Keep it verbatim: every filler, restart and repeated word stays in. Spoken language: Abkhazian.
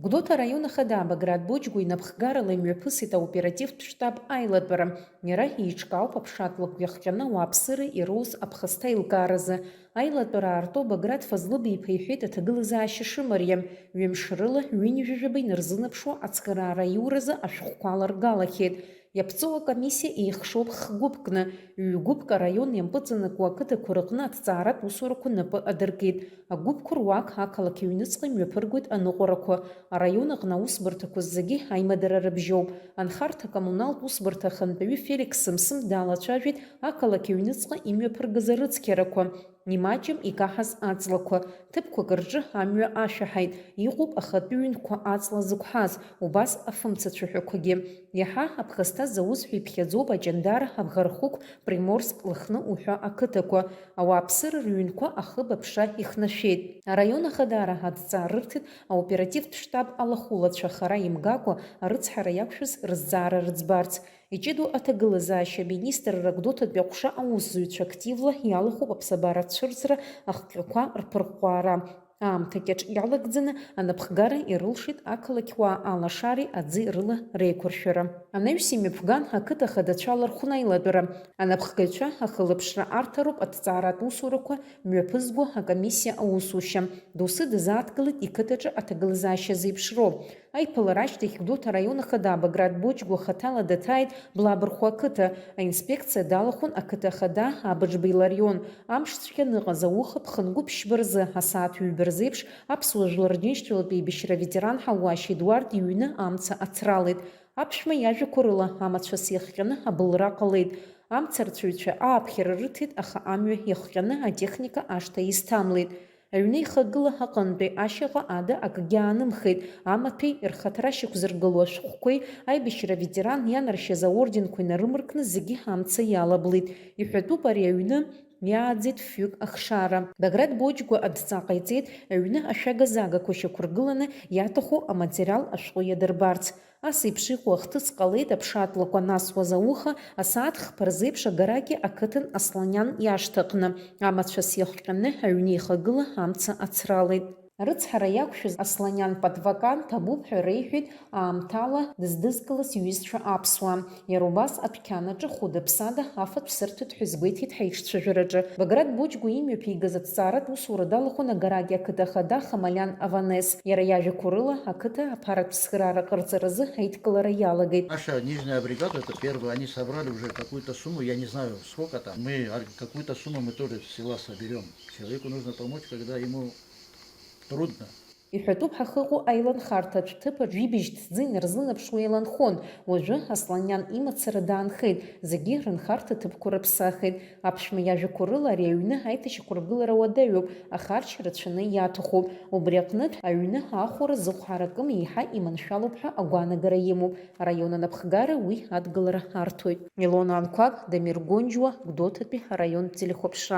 Гәдоуҭа араион ахада Баграт Боџьгәа инапхгарала имҩаԥысит аоперативтә штаб аилатәара. Иара еиҿкаауп аԥшатлакә иахҟьаны ауааԥсыра ироуз аԥхасҭа еилкааразы. Аилатәара аарту Баграт Фазлыб-иԥа иҳәеит аҭагылазаашьа шымариам. Ҩымш рыла ҩынҩажәаба инарзынаԥшуа ацхыраара аиуразы ашәҟәқәа аларгалахьеит. Иаԥҵоу акомиссиа еихшоуп х-гәыԥкны, ҩ-гәыԥк араион иампыҵанакуа ақыҭақәа рыҟны аҭҵааратә усурақәа напы адыркит. Агәыԥқәа руак ақалақь аҩныҵҟа имҩаԥыргоит аныҟәарақәа. Араион аҟны аусбарҭақәа зегьы аимадара рыбжьоуп. Анхарҭа-коммуналтә усбарҭа ахантәаҩы Феликс Сымсым далацәажәеит ақалақь аҩныҵҟа имҩаԥыргаз арыцқьарақәа. Имаҷым икаҳаз аҵлақәа, ҭыԥқәак рҿы амҩа ашәаҳаит, иҟоуп ахатәы ҩынқәа аҵла зықәҳаз, убас афымцацәаҳәақәагьы. Иаҳа аԥхасҭа зауз ҳәа иԥхьаӡоуп Аҷандара, Абӷархықә, Приморск, Лыхны уҳәа ақыҭақәа. Ауааԥсыра рыҩнқәа ахыб аԥша ихнашәеит. Араион ахадара адҵаа рырҭеит аоперативтә штаб алахәылацәа хара имгакәа арыцҳара иақәшәаз рызҵаара рыӡбарц. Иҷыдоу аҭагылазаашьа аминистрра Гәдоуҭатәи аҟәша аусзуҩцәа активла иалахәуп аԥсабара ацәырҵра, ахҟьақәа рԥырҟәаара. Аамҭа кьаҿ иалагӡаны анапхгара ирылшеит ақалақьуаа алашареи аӡи рыла реиқәыршәара. Анаҩс имҩаԥган ақыҭа ахадацәа алархәны аилатәара. Анапхгаҩцәа ахылаԥшра арҭароуп аҭҵааратә усурақәа мҩаԥызго акомиссиа аусушьа. Доусы дазааҭгылеит иқыҭаҿы аҭагылазаашьа зеиԥшроу. Аиԥылара ашьҭахь Гәдоуҭа араион ахада Баграт Боџьгәа хаҭала даҭааит Блабырхәа ақыҭа. Аинспекциа далахәын ақыҭа ахада Абыџба Иларион. Амшцәгьа аныҟаз ауха ԥхынгәы ԥшьба рзы, асааҭ ҩба рзеиԥш, Аԥсуа Жәлар Рџьынџьтәылатә еибашьра аветеран Ҳауашь Едуард иҩны амца ацралеит. Аԥшәма иажәақәа рыла амацәыс иахҟьаны абылра ҟалеит. Амцарцәаҩцәа ааԥхьара рыҭеит, аха амҩа иахҟьаны атехника ашҭа изҭамлеит. Аҩны ихагыла аҟынтәи ашьаҟа ада акгьы аанымхеит, амаҭәеи рхаҭара шьақәзыргылоу ашәҟәқәеи аибашьра аветеран ианаршьаз аорденқәеи нарымаркны зегьы амца иалаблит. Иҳәатәуп ари аҩны иааӡеит фҩык ахшара. Баграт Боџьгәа адҵа ҟаиҵеит, аҩны ашәага-загақәа шьақәыргыланы иаҭаху аматериал ашәҟәы иадырбарц. Ас еиԥш иҟоу ахҭыс ҟалеит аԥшатлакә анасуаз ауха, асааҭ хԥа рзеиԥш агараки ақыҭан Асланиан иашҭаҟны. Амацәыс иахҟьаны аҩны ихагыла амца ацралеит. Арыцҳара иақәшәаз Асланиан Патвакан ҭабуп ҳәа реиҳәеит аамҭала дыздызкылаз иҩызцәа аԥсуаа. Иара убас адәқьанаҿы хәыда-ԥсада афатә сырҭоит ҳәа изгәеиҭеит ҳаиҿцәажәараҿы. Баграт Боџьгәа имҩаԥигаз аҭҵааратә усура далахәын агараки ақыҭа ахада Хамалиан Аванес. Иара иажәақәа рыла, ақыҭа аԥаратә цхыраара ҟарҵаразы аидкылара иалагеит. Наша нижняя бригада, это первое, они собрали уже какую-то сумму, я не знаю, сколько там. Мы ар-, какую-то сумму мы тоже с села соберём. Человеку нужно помочь, когда ему трудно. Иҳәатәуп ҳахьыҟоу аиланхарҭатә ҭыԥ аҿы жәибжь ҭӡы инарзынаԥшуа еиланхон. Уажәы Асланиан имацара даанхеит, зегьы рынхарҭа ҭыԥқәа рыԥсахит. Аԥшәма иажәақәа рыла ари аҩны аиҭашьақәыргылара уадаҩуп, ахарџь рацәаны иаҭахуп. Убри аҟнытә, аҩны аахәара зыхәҳаракым еиҳа иманшәалоуп ҳәа агәаанагара имоуп. Араион анапхгара уи адгылара арҭоит. Илона Анқәаб, Дамир Гонџьуа, Гәдоуҭатәи араионтә телехәаԥшра.